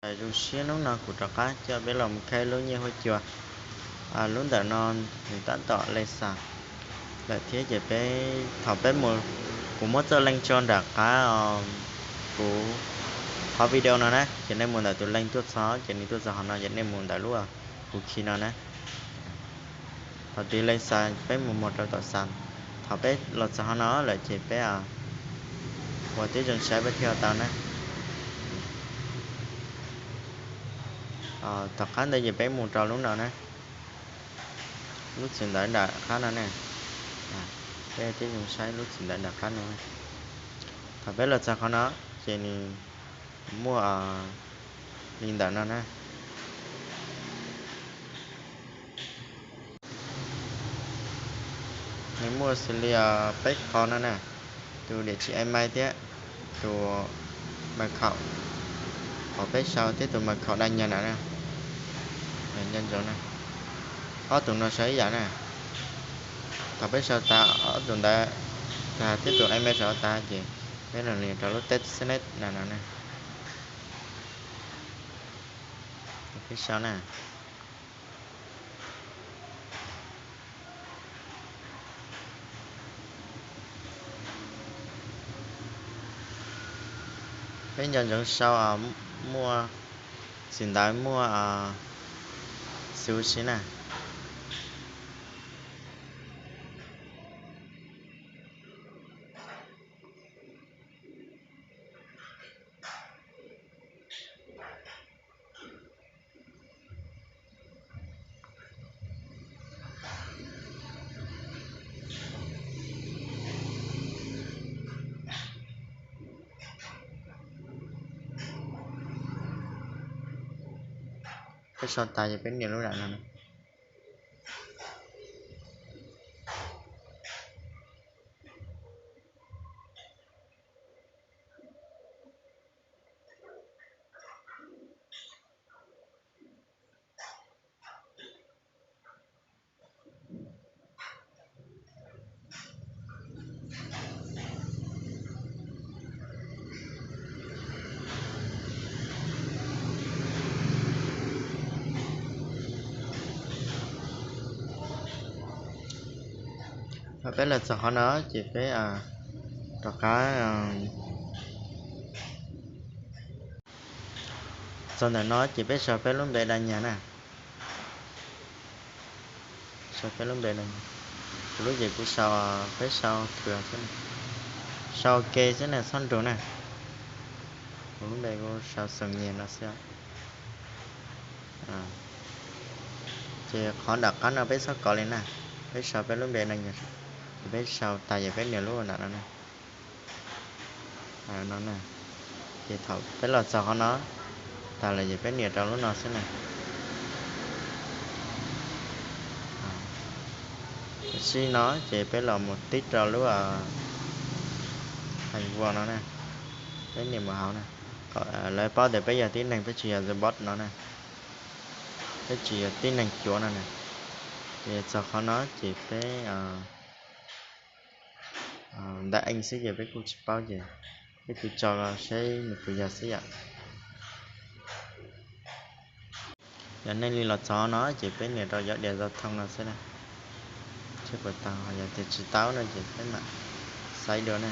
Zoo siab hnub no kuv rov qab coj peb los mus khaib lub nyiaj huab cua. Lub ntawm no nws tab tom le xa lawm thiab ces peb, thaum peb mus, kuv muab txoj link tso nram qab kuv qhov video no na, ces nej mus ntawm tus link tuaj txog ces nws tuaj txog qhov no ces nej mus ntawm lub kuv khi no na. Thaum twg le xa peb mus muag rau tom xa. Thaum peb los txog qhov no lawm ces peb ua tib zoo saib peb thiaj tau na. Tom qab ntawd ces peb mus rau lub no na, lub txiv ntawv nram qab no ne. Peb tib zoo saib lub txiv ntawv nram qab no. Thaum peb los txog qhov no ces nws muaj li ntawm no na. Nws muaj xws li peb qho no na, tus diam tsis email thiab tus mật khẩu, qhov peb sau thiab tus mật khẩu đăng nhập na. Nco ntsoov na, ob tug no sau ib yam na. Thaum peb sau tas ob tug ntawd tag thiab tus email sau tas ces peb los nias rau lub test xab neb na no na. Peb sau na. Peb nco ntsoov sau muaj, txiv ntawv muaj xu si na. Peb sau tas ces peb nias lub nram no. Thaum peb los txog qhov no ces peb rov qab txog ntawm no ces peb sau peb lub npe đăng nhập na. Sau peb lub npe đăng nhập. Kuv lub ces kuv sau, peb sau, sau ke xwb na, txhob nrug na. Kuv lub npe kuv sau Xeem Nyiag no xwb. Ces qhov nram qab no peb txhob kov li na, peb sau peb lub npe đăng nhập, ces peb sau tas ces peb nias lub nram no na. No, ces thaum peb los txog qhov no tas lawm ces peb nias rau lub no xwb na. Tam sim no ces peb los mus tib rau lub hais vuas no na, peb nias mus hauv na. Lawv paub tias peb yog tib neeg, peb tsis yog the bot no na, peb tsis yog tib neeg cuav no na. Ces txog qhov no ces peb ntawv ees xwb ces peb kuj tsis paub ces peb kuj tso seb nws puas yog xwb yom. Yog nej li los txog no ces peb nias rau cov diam zau thoo no xwb na, seb puas tau, yog tias tsis tau no ces peb mam xaiv dua na.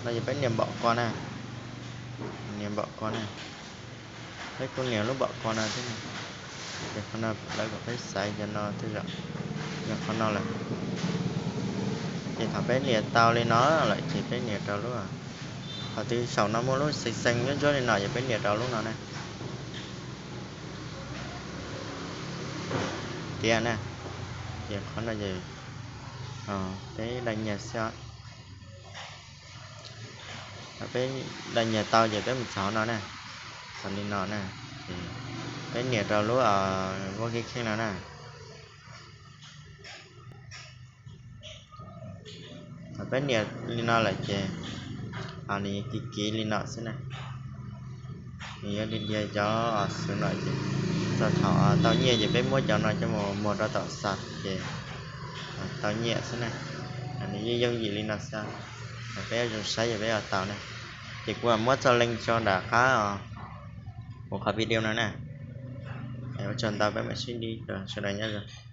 No ces peb nias npom ko na, nias npom ko na, peb kuj nias lub npom ko no thiab. Ces qhov no lawv kom peb xaiv cov no tej zaum yog qhov no lawm. Ces thaum peb nias tau li no lawm ces peb nias rau lub, qhov twg saum no muaj lub xeev xeev ntsuab ntsuab li no ces peb nias rau lub no na. Tiav na, ces qhov no ces peb đăng nhập xwb. Thaum peb đăng nhập tau ces peb mus txog no na, txog li no na, peb nias rau lub vaj kheej kheej no na. Thaum peb nias li no lawm ces nws kiv kiv li no xwb na. Nws yuav dhia dhia cov xwv no ces Txog thaum tau nyiaj ces peb muab cov no coj mus muag rau tom xav ces tau nyiaj xwb na. Nws yeej yooj yim li no xwb, peb ua zoo saib ces peb ua tau na. Ces kuv muab txoj link tso nram qab kuv qhov video no na. Ua tsaug ntau, peb mam sib ntsib dua, sawv daws nyob zoo.